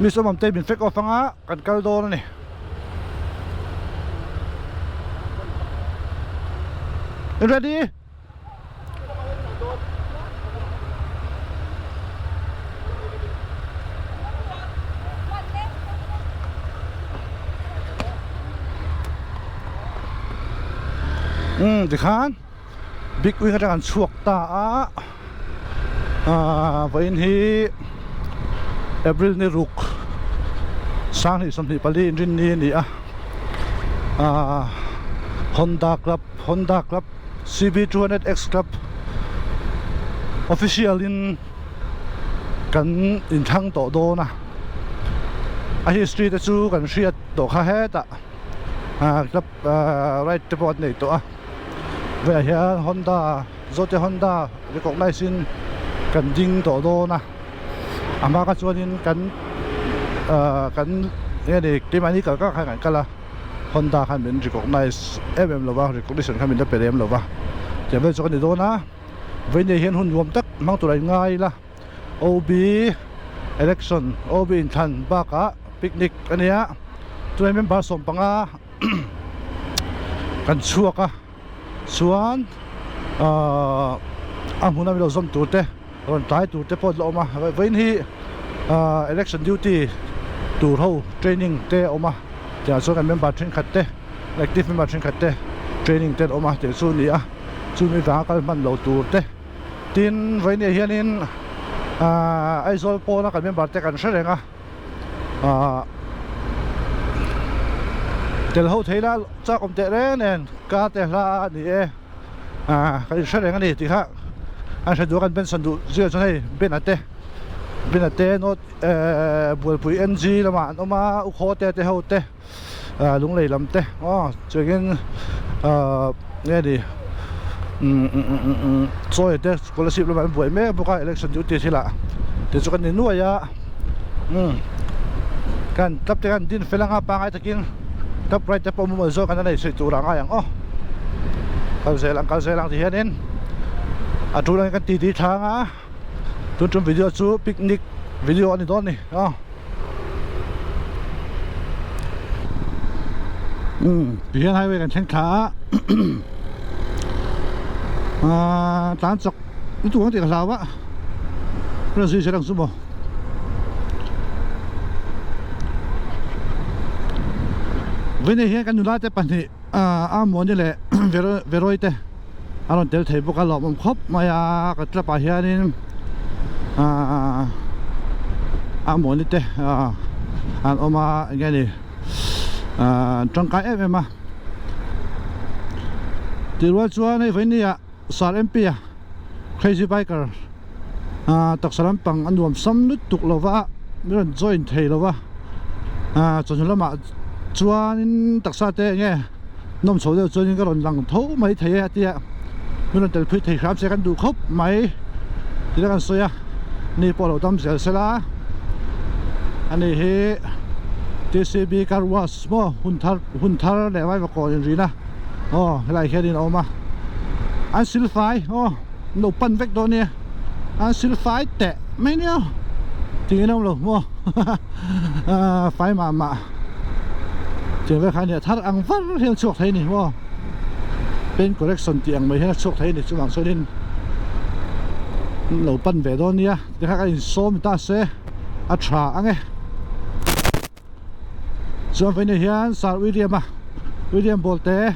Miss Awmawmtei min fake off anga kan kal dawn a ni. In ready? Umm tikhan big wing atang an chhuak ta a aaa vawiin hi April ni ruk sanghnih 24 inrinni a ni a aaa Honda club Honda club CB200X Club official in kan inthlang tawh dawn a, a history te chu kan hriat tawh kha hetah ah club ah ride te pawh an nei tawh a, velah hian Honda Zote Honda recognize in kan ding tawh dawn a, a hma kha chuanin kan ah kan enge ni keimahni kal kak khan kan kal a. Honda khan min recognize em em lova, recognition khan min la pe lem lova, tiang vel chu ka ni dawn a, vawiin hian hun nuam tak hmang tur a in ngai ila, OB election, OB inthlan bakah picnic a nia, chulai member 15 kan chhuak a, chuan ahh a hmuna min lo zawm tur te rawn tlai tur te pawh an la awm a, vawiin hi ahh election duty tur ho training te a awm a tiang chuan kan member thenkhat te active member thenkhat te training te an awm a tih chu a ni a chumi vanga kal hman lo tur te tin vawiin ah hianin ahh Aizawl pawna kan member te kan hre reng a. Ahh tel ho thei la chak awm teh reng nen ka te hla a ni e ahh ka inhre reng a ni tih kha an hre duh a kan benson duh zia chuan hei bena te bena te note ehh bualpui ng lamah an awm a u khaw te te ho te ahh lunglei lam te aw chuangin ahh nge ni umm chawi te scholarship lamah an buai mek bawk a election duty thilah te chu kan ni nuai a umm kan club te khan din fel anga pangai takin club right te pawh mumal zawk an la nei chhuih tur a ngai ang aw kal zel ang kal zel ang ti hianin a tul angin kan ti ti thlang a tun tum video chu picnic video a ni dawn a ni aw. Umm tihian highway kan thleng thla a aaa tlan chak lutuk ang tih ka hlau a ka zui zel ang chu maw. Vawiin hian kan nula te pahnih aaa Amuani leh Veroi te a rawn tel thei bawk a lawmawm khawp mai a ka club ah hianin aaa Amuani te aaa an awm a eng nge ni aaa an tangkai em em a tih rual chuan hei vawiin ah sar M P a crazy biker aaa taksa lampang a nuam sam lutuk lo va min rawn join thei lo va aaa chawhnu lamah chuanin taksa te eng nge nawm chho deuh chuanin ka rawn lang tho mai thei e a tia min rawn tel phui thei hram se kan duh khawp mai tih kan sawi a ni pawh a lo dam zel sela ani hi T C B car wash maw hun thar hun thar leh vaivakawn inrina aw helai hianin a awm a an silfai aw. An lo pan vek dawn nia an sil fai teh mai nia tih in awm lo maw fai mah mah tiang vel kha ania thar ang var hian a chhuak thei a ni maw paint correction tih ang mai hian a chhuak thei a ni chuvang chuanin an lo pan ve dawn nia tikha ka insawm ta se a tha ang e. Chuan vawiinah hian Sir William a William Bawlte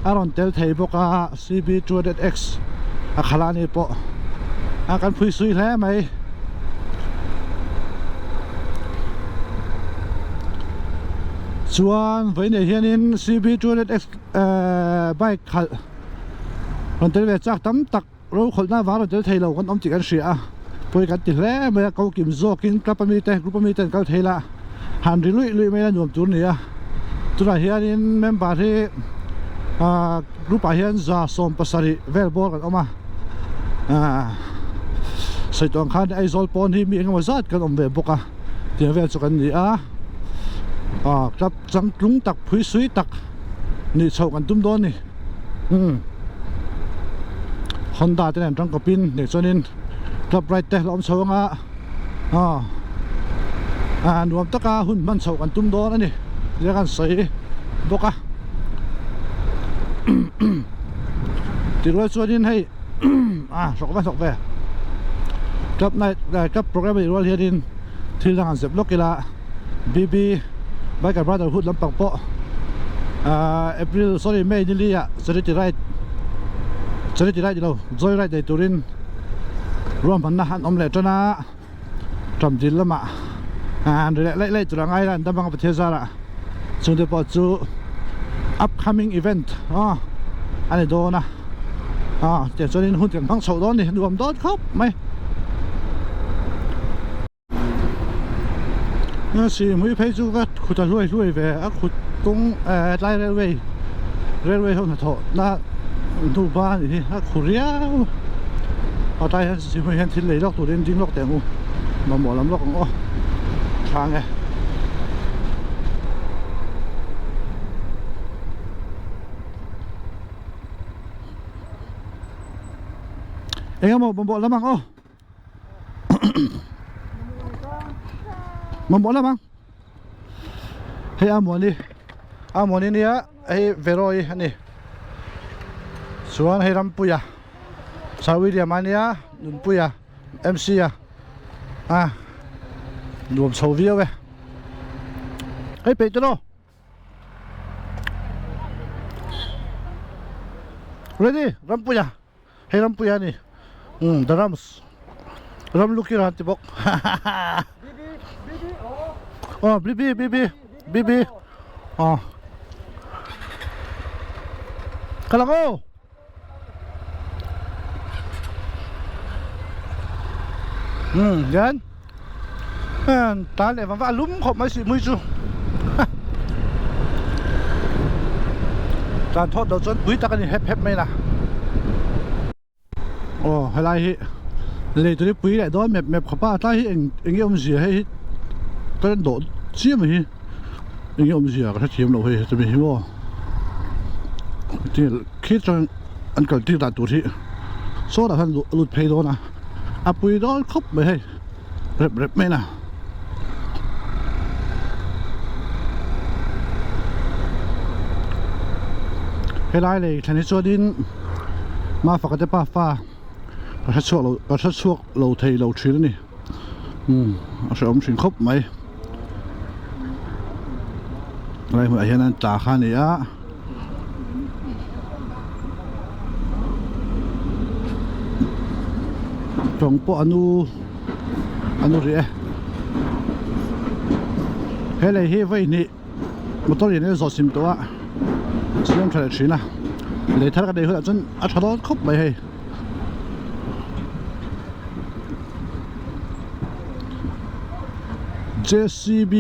a rawn tel thei bawk a CB 200X a khalh a ni pawh a kan phui sui hle mai. Chuan vawiinah hianin CB 200X bike khalh rawn tel ve chak tam tak. Rokhawlhna avang rawn tel thei lo kan awm tih kan hria a, pawi kan ti hle mai a, ko kim zawkin club ami te group ami te an kal thei la, han ri luih luih mai a nuam tur a ni a, tunah hianin member hi ahh group ah hian 170 vel bawr kan awm a, ahh sawi tawh ang khan Aizawl pawn hi mi engemaw zat kan awm ve bawk a, tiang vel chu kan ni a, ahh club changtlung tak phui sui tak nih chhoh kan tum dawn a ni. Umm Honda te nen tangkawpin nih chuanin club ride te la awm chho anga aw Ah nuam taka hun hman chhoh kan tum dawn a ni tia kan sawi bawk a tirual chuanin hei ah hlawk ve hlawk ve club night club program a nih rual hianin thil dang an zep lawk ila BB Biker Brotherhood lampang pawh ah April sorry May ni li ah charity ride charity ride ni lo joy ride nei turin ruahmanna an awm leh tan a. Ṭam dil lamah an ri leh laih laih tur a ngai la an dam ang a Pathian zarah chungte pawh chu upcoming event aw a ni dawn a aw tiang chuanin hun kan hmang chhoh dawn a ni nuam dawn khawp mai. Sihhmui phei chu ka khut a hluai hluai ve a khut kawng eh tlai railway railway ho hnathawh na hnuhma a nih hi a khu riau a tlai hian Sihhmui hian thil lei lawk turin ding lawk teh ang u mamawh lam lawk ang aw tha nge. Eng emaw mamawh lam ang aw mamawh lam ang hei a muani a muani nia hei veroi a ni chuan hei rampuia. Sir William a nia Nunpuia MC a a nuam chho viau e hei peih tawh ready Rampuia hei Rampuia a ni umm the Rams Ram Lukira an ti bawk aw BB BB BB aw ka lang aw. Um hian tan leh vang vang a lum khawp mai sih mui chu tan thawt loh chuan pui tak a ni hep hep mai la aw helai hi lei tur hi pui leh dawn mep mep khawp a tlai hi eng enge awmzia hei hi ka en dawh chiam mai hi enge awmzia ka hrethiam loh hei chumi hi maw. Khi chuan an kal tir dan tur hi saw lah hian a lut phei dawn a a pui dawn khawp mai hei rep rep mai na helai lei thlen hi chuanin mafaka te pafa ka hre chhuak lo ka hre chhuak lo thei lo thin a ni umm a hrehawm thin khawp mai helai hmunah hian an tla kha a ni a. Tawng pawh a nu a nu rih e he lei hi vawi hnih motor in a zawh sim tawh a siam tha leh thin a lei thar ka nei hunah chuan a tha dawn khawp mai hei. J_c_b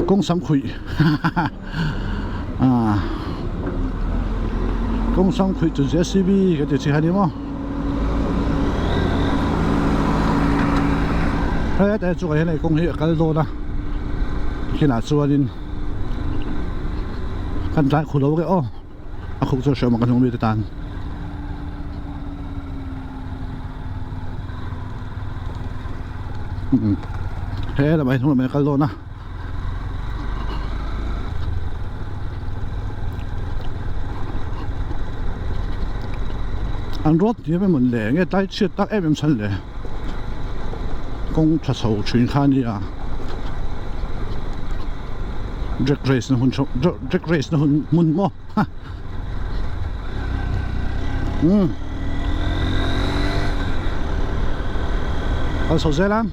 kawng sam khuih ah kawng sam khuih chu J_c_b ka ti chi a ni maw hetah chungah hian hei kawng hi a kal dawn a kinah chuanin kan tlai khuh lo ang e aw. A khuk chu a hriat mak a hnung mite tan. He lamah hian hnung lamah hian a kal dawn a. An road hniam emaw le nge tlai chhiat tak em em chhan le kawng tha chho thin kha a nia. Drag race na hun drag race na hun hmun maw ha umm kal chho zel ang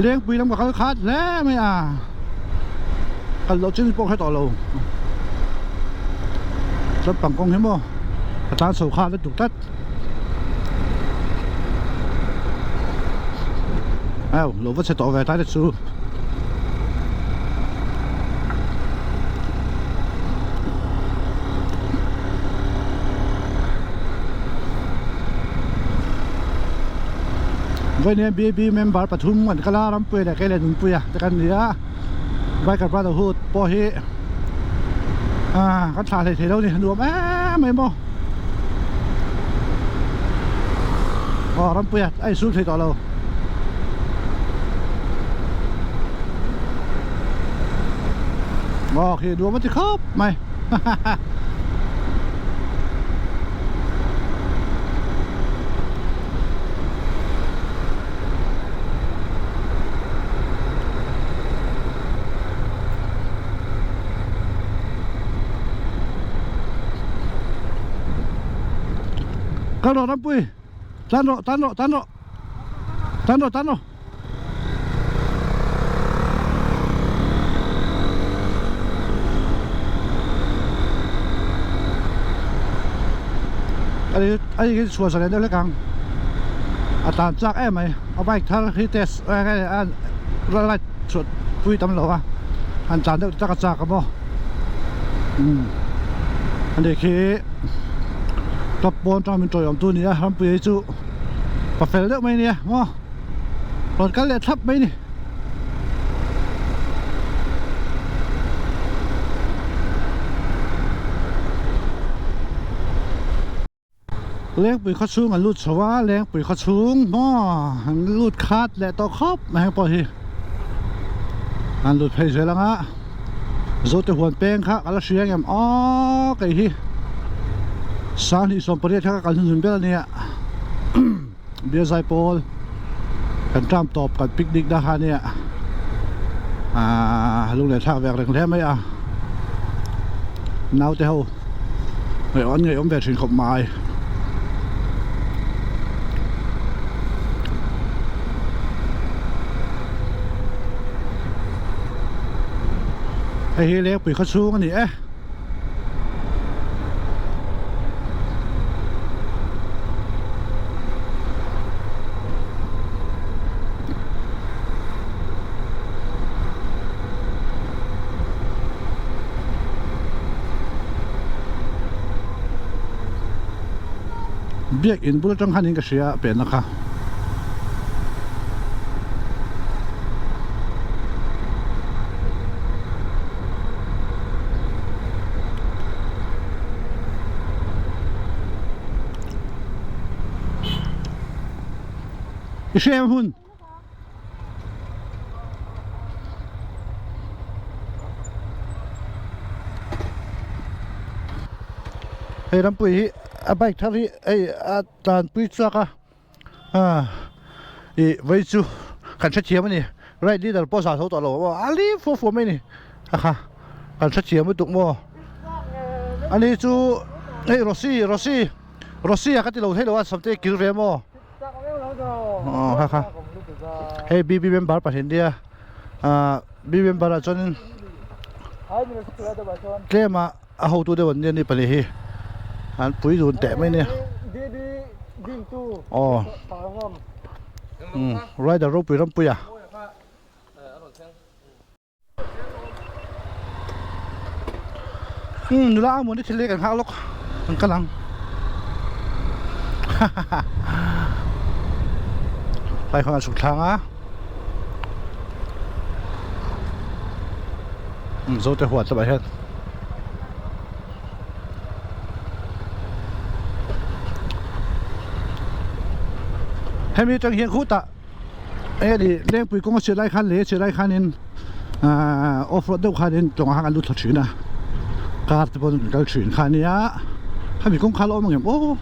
lengpui lam ka kal khat hle mai a. Kal loh chin pawh hre tawh lo lampang kawng hi maw a tlan chho kha lutuk tlat au lo va chhe tawh ve tlai te chu. Vawiin BB member pathum an kal a Rampuia leh Kei leh Nunpuia te kan ni a Biker Brotherhood pawh hi. Ah kan thlah hlei thei lo ni nuam em mai maw aw rampuia a insum thei tawh lo. Aw khi nuam a ti khawp mai Kal rawh Rampui Tan rawh tan rawh tan rawh Tan rawh tan rawh Ani ani khi chhuah zalen deuh hlek ang a tlan chak em mai a bike thar hi test a light chhuah pui tam lo a han tlan deuh tak a chak a maw umm ani khi club pawn atanga min tawiawm tu a ni a Rampuia hi chu pa fel deuh mai a nia maw. Rawn kal leh thlap mai ni. Lengpui khaw chhung an lut chho a, Lengpui khaw chhung maw an lut khat leh tawh khawp mai heng pawh hi an lut phei zel ang a, Zote huan peng kha ka la hria ang em aw kei hi Sanghnih 18 kha ka kal hnunhnun ber a nia. Biazai pawl kan tram tawp kan picnic na kha nia aaa lung leh thlak vek reng hle mai a naute ho ngaih an ngaih awm ve thin khawp mai. Hei hi Lengpui khaw chhung a ni e. Biak in bul atang khan in ka hria a penna kha. I hrem hun. Hei rampui hi a bike thar hi hei a tlanpui chhuak a. Ih vei chu kan hrethiam a ni right leader pawh zah tho tawh lo maw a lim fua fua mai a ni a kha kan hrethiam lutuk maw ani chu hei Rosy Rosy Rosy a ka ti lo thei lo a samte kir ve maw aw kha kha hei B B member pahnih nia ah B member ah chuanin tlem a. A hotu deuh an nia ni pahnih hi an pui dun teh mai nia aw umm rider ropui rampuia umm nula ang maw ni thil hi kan nghak lawk kan kal ang ha ha ha tlai khawn a chhuk thlang a. Zote huat lamah hian hemi atang hian khutah eng nge ni lengpui kawng a chhiat lai khan lei a chhiat lai khanin ahh off road deuh khanin tawng ah khan an lut thla thin a car te pawh an kal thin kha ania hemi kawng kha a la awm ang em aw.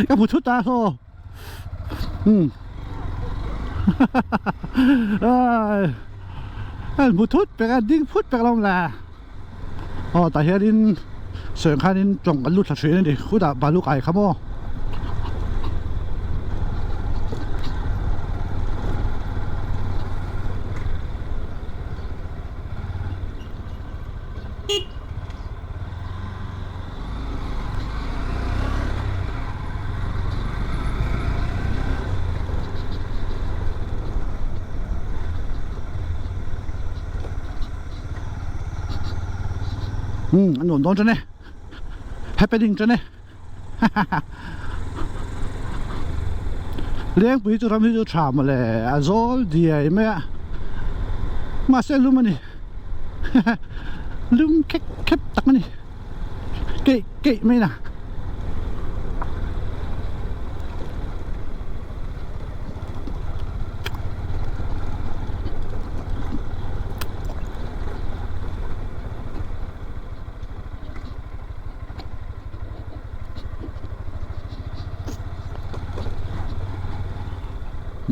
Ka hmu thut a saw um an hmu thut pek a ding phut pek lo la aw tah hianin sawi ang khanin tawng kan lut thla thin a ni khutah balu kai kha maw. Umm a nuam dawn tan e happening tan e ha ha ha. Lengpui chu ram hi chu tha mawle a zawl diai mai a mahse lum a ni lum khek khep tak a ni keih keih mai na.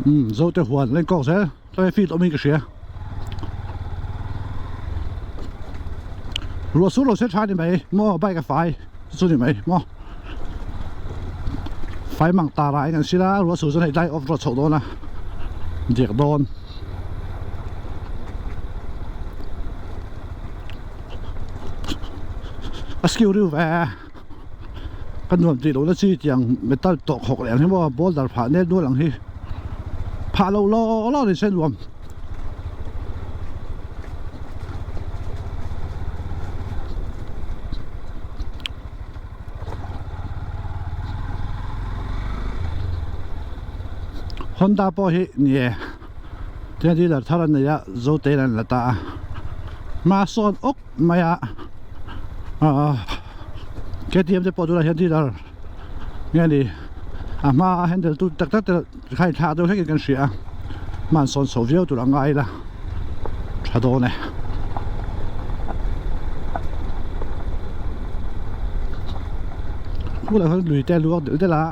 Umm zote huan a inkawk zel tlai field awmin ka hria ruah sur lo se tha ni mai maw bike a fai chu ni mai maw fai mang ta ra in an sila ruah sur chuan hei tlai off road chhoh dawn a diak dawn. A skill riu ve ka nuam tih lohna chi tiang metal tawh khawk leh ang hi maw boulder phah nel nual ang hi phah loh law law ni se nuam. Honda pawh hi ni e tia dealer thar an nei a Zote in an la ta a hma sawn awk mai a ahh K T M te pawh tunah hian dealer nge ni a hma a handle tu tak tak te kha in thlak deuh hlek in kan hria a hma an sawn chho viau tur a ngai ila tha dawn e. Bulah hian lui te a luak delh delh a.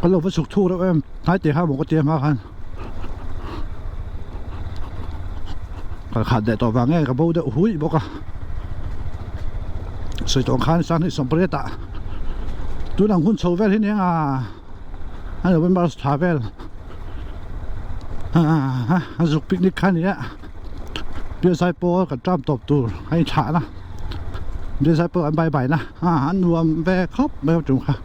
Kan lo va chhuk thuk reuh em hnai teh kha maw ka tia hma khan kal khat leh tawh vang nge ka bo deuh hui bawk a sawi tawh ang khan sanghnih sawmpariat ah tun ang hun chho vel hi nia a November thla vel a zuk picnic kha ania Bialzai pawl kan tram tawp tur a inthlah na Bialzai pawl an bye bye na a nuam ve khawp mai tum kha.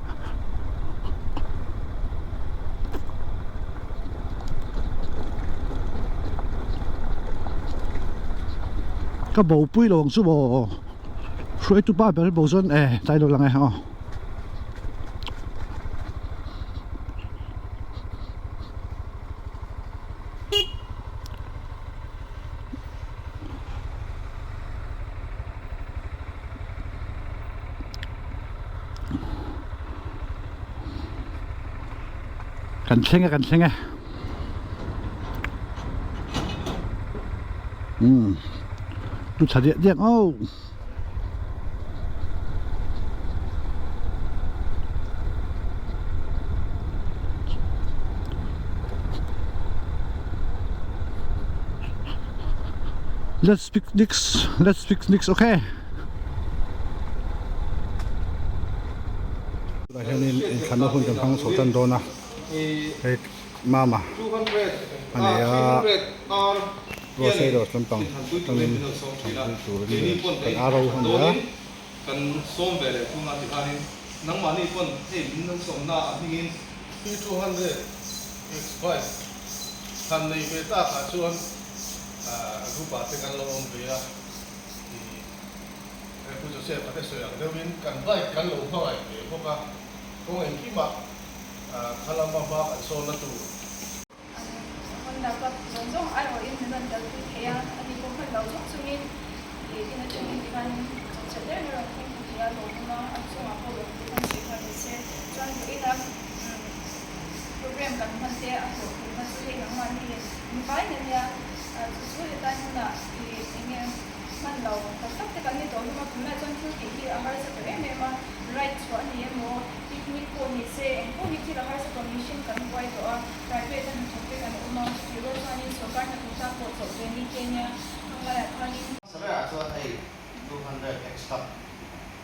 Ka bo pui lo ang chu maw hruaitu pa ber bo chuan e tlai lo lang e aw. Kan thleng e kan thleng e umm lu tha diak diak aw. Let's picnics let's picnics okay tunah hianin inthlanna hun kan hmang chho tan dawn a hei mama a nei a. Ruahsei dawr lampang atangin thangpui tur an ni kan aro a ni a. Kan sawm ve leh thung a tikhanin nangmahni pawn hei min lo sawmna a hmingin 200 x bike han nei ve takah chuan group ah te kan lo awm ve a i Pu Joseph a te sawi ang deuhin kan bike kan lo hmangaih ve bawk a kawng engkimah khalama hma kan sawnna tur Honda club zawng zawng aiawhin min rawn kalpui thei a, ani pawh hman lo chawk chungin ih in atangin tikhan chawpchilh der in a rawn thleng thei thei a, lawmawm a, a chungah pawh lawmtu kan sawi nghal ni se. Chuan vawiina program kan hman te a hlawh thulna chu hei nangmahni mipain a nia, chu chu hetlai hmunah ih eng nge hman lo tak tak te kan ni tawh hlawm a, tunlai chuan thil tih hi a harsa ta em em a, ride chhuah a ni emaw picnic pawh ni se eng pawh hi thil a harsa tawh mihring kan buai tawh a, Private a hnathawk te kan awm a, chutih rual chuanin sorkar hnathawk ta pawh chawlh ve ni te nia, hang laiah khanin. Saberah chuan hei 200 X Cup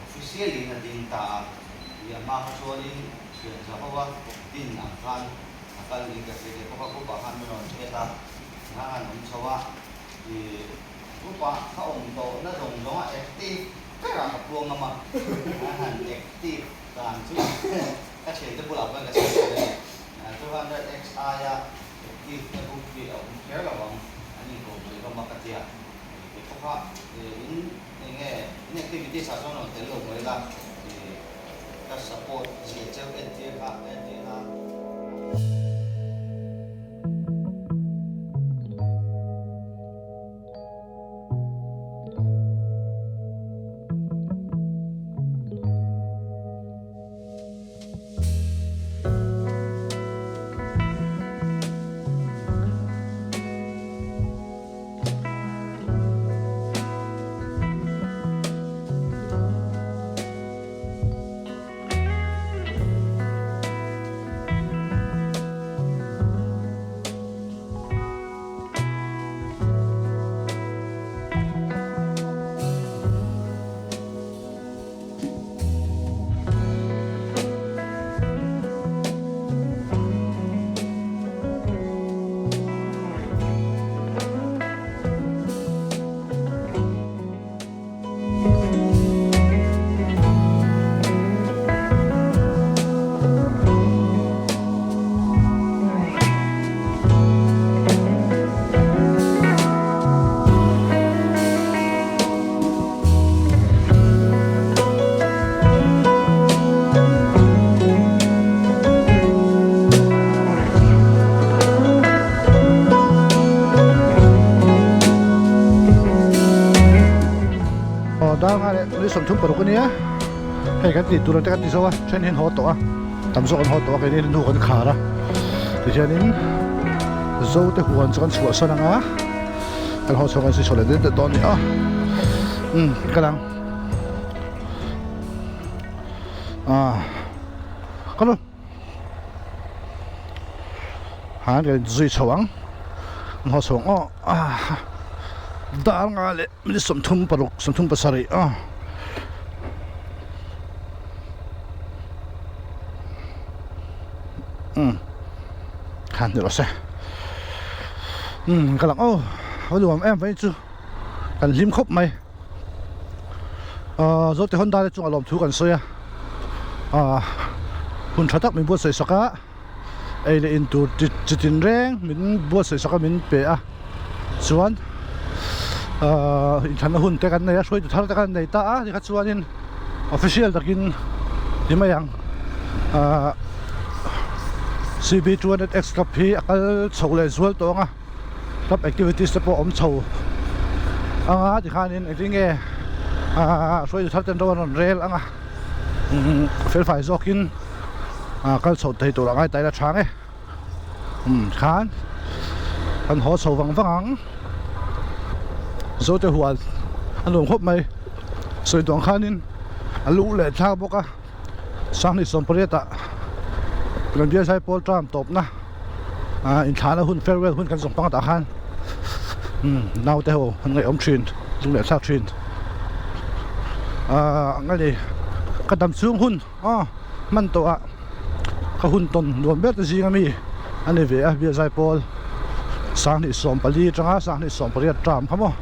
officially in a ding ta a, ih a hma kha chuanin thian za ho a din ang khan a kal niin ka hria leh bawk a, group ah khan min rawn hriat a, hna han awm chho a, ih group ah ka awm tawh na zawng zawng a active ber ah ka puang ngam a, a han active dan chu ka thiante bulah pawhin ka sawi thin a ni. 200 X aia active na book hi a awm kher lo ang. hlawm a ka tia. Kei pawh kha in eng nge in activities ah chuan rawn tel lo mai la ka support zia cheu entir kha entir nan. Aw dar nga leh ni 36 a nia hei kan tih tur te kan ti zo a then hi an haw tawh a tam zawk an haw tawh a keini hnu kan khar a tihianin zo te huan chu kan chhuahsan ang a. Kan haw chhuak an si chho leh det det dawn a ni a umm ka lang ah ka lu han kan zui chho ang an haw chho ang aw ah dar nga leh minute 36 37 ah. Umm khan ni rawh se umm ka lang aw a nuam em mai chu kan hlim khawp mai ahh zawte Honda te chungah lawmthu kan sawi a ahh hun tha tak min buatsaih sak a ei leh in tur chi chi tin reng min buatsaih sak a min pe a chuan ahh inthlanna hun te kan nei a hruaitu thar te kan nei ta a tikha chuanin official takin ti mai ang ahh C_B 200X club hi a kal chho leh zual tawh ang a club activities te pawh a awm chho ang a tikhanin engtin nge ahh hruaitu thar ten ro an rawn rel ang a umm felfai zawkin ah kal chho thei tur a ngai ta ila tha ang e umm khan kan haw chho vang vang ang zote hual a nuam khawp mai sawi duang khanin a luh leh thlak bawk a sanghnih sawmpariat ah kan bial zai pawl term tawpna ah inthlahna hun farewell hun kan zawng pang tah khan umm naute ho an ngaihawm thin lung leh thlak thin ah eng nge ka dam chhung hun. Aw hman tawh ah ka hun tawn nuam ber te zing ami a ni ve a biazai pawl 2014 atanga 2018 term kha maw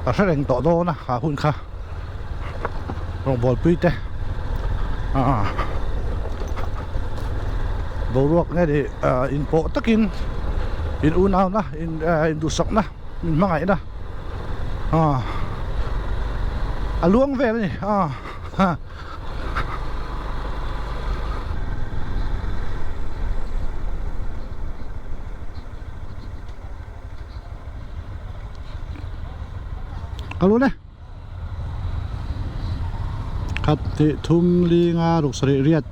ka hre reng tawh dawn a ha hun kha rawngbawlpui te ah boruak nge ni ah inpawh takin in unauna in ah induhsakna min hmangaihna ah a luang vel a ni ah ha. Ka lu le khat tih thum li nga ruk sarih riat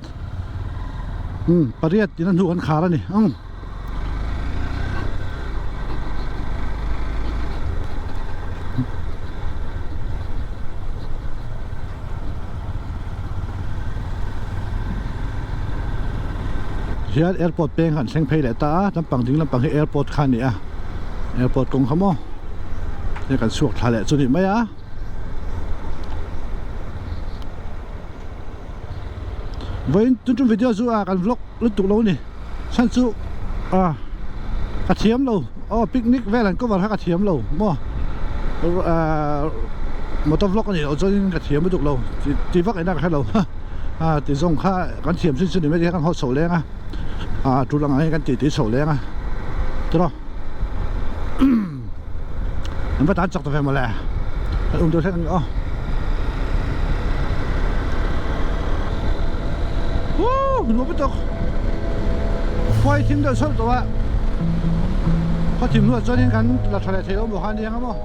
umm pariat in a hnu kan khar a ni umm. Hian airport peng han thleng phei leh ta a lampang ding lampang hi airport kha a ni a airport kawng kha maw hei kan chhuak thla leh chu ni mai a. Vawiin tun tum video chu ah kan vlog lutuk lo a ni chhan chu ah ka thiam lo aw picnic vel an cover kha ka thiam lo maw ah motor vlog a nih loh chuan ka thiam lutuk lo ti vak ina ka hre lo ah ti zawng kha kan thiam chin chu ni mai kan haw chho leng a ah tul ang ang hi kan tih tui chho leng a tiraw. An va tan chak ta ve mawle. Kan um deuh hlek ang aw. Woo, min nuam lutuk. Khuai thim deuh chauh tawh a. Khaw thim hnuah chuanin kan la tha leh thei lo maw kha aniang a maw.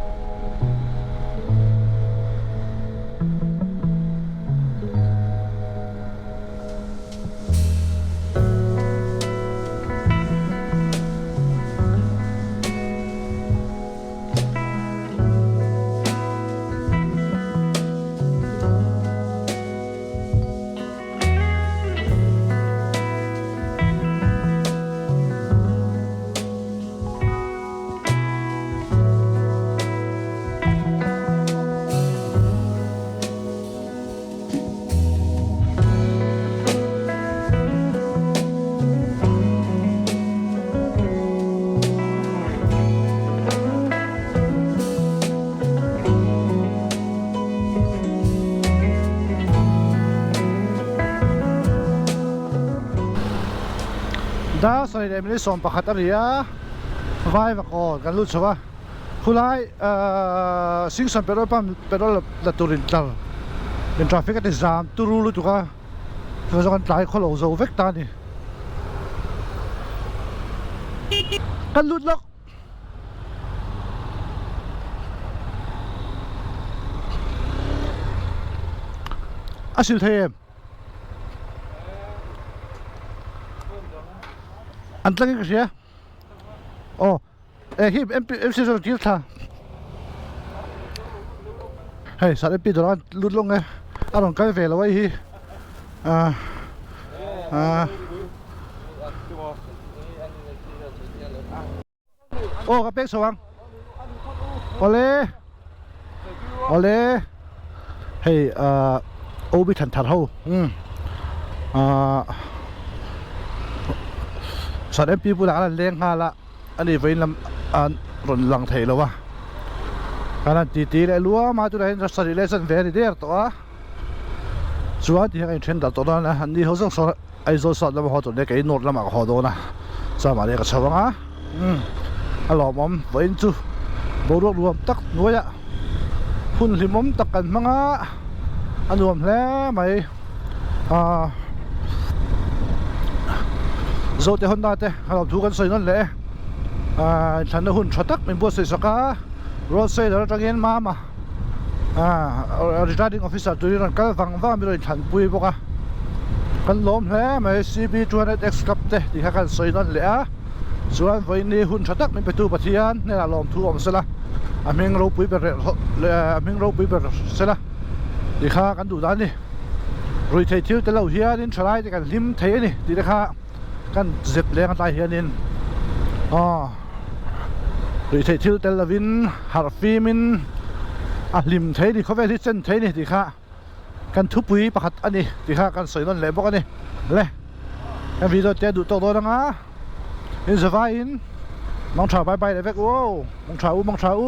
Dar sarih leh minute 11 a ri a, vai vak aw kan lut chho a, khulai ahh Singson petrol pump petrol la tur in tlar in traffic a ti zam turu lutuk a. Chu zawng an tlai khawlo zo vek ta a ni. Kan lut lawk. A sil thei em? An tlangin ka hria. Aw. E hi MP MC zawng tir thla. Hei sat MP dawrah lut lawng e a rawn kal ve lo a hi ah ah aw ka pek chho ang awle awle hei ah OB than thar ho um ah sat MP bulah an leng nghal a. A ni vawiin lam an rawn lang thei lo a, kan han titi leh luam a, tunah hian sarih leh chanve a ni der tawh a, chuan ti hian ka inthen darh tawh dawn a, an ni ho zawng sawn Aizawl south lama haw tur nia kei north lamah ka haw dawn a, chuan mahni ka chho ang a, umm a lawmawm vawiin chu boruak nuam tak hnuaiah hun hlimawm tak kan hmang a, a nuam hle mai ah Zote Honda te. A lo thu kan sawi nawn leh e ahh inthlanna hun tha tak min buatsaih sak a road side atangin mama ahh retarding officer turin rawn kal vang vang a min rawn inthlanpui bawk a kan lawm hle mai C B 200 X club te tih kha kan sawi nawn leh a chuan vawiin hi hun tha tak min petu Pathian hnenah lawmthu awm sela a hming ropui ber a hming ropui ber sela tih kha kan duh dan a ni ruihtheih thil tel lo hianin thalai te kan hlim thei a ni tih te kha. Kan zep leng atlai hianin aw ruihtheih thil tel lovin harh fimin a hlim thei ni khawvel hi chen thei ni tih kha kan thupui pakhat a ni tih kha kan sawi nawn leh bawk a ni le kan video te a duh tawk dawn anga in zavaiin mangtha bye bye leh vek u aw mangtha u mangtha u.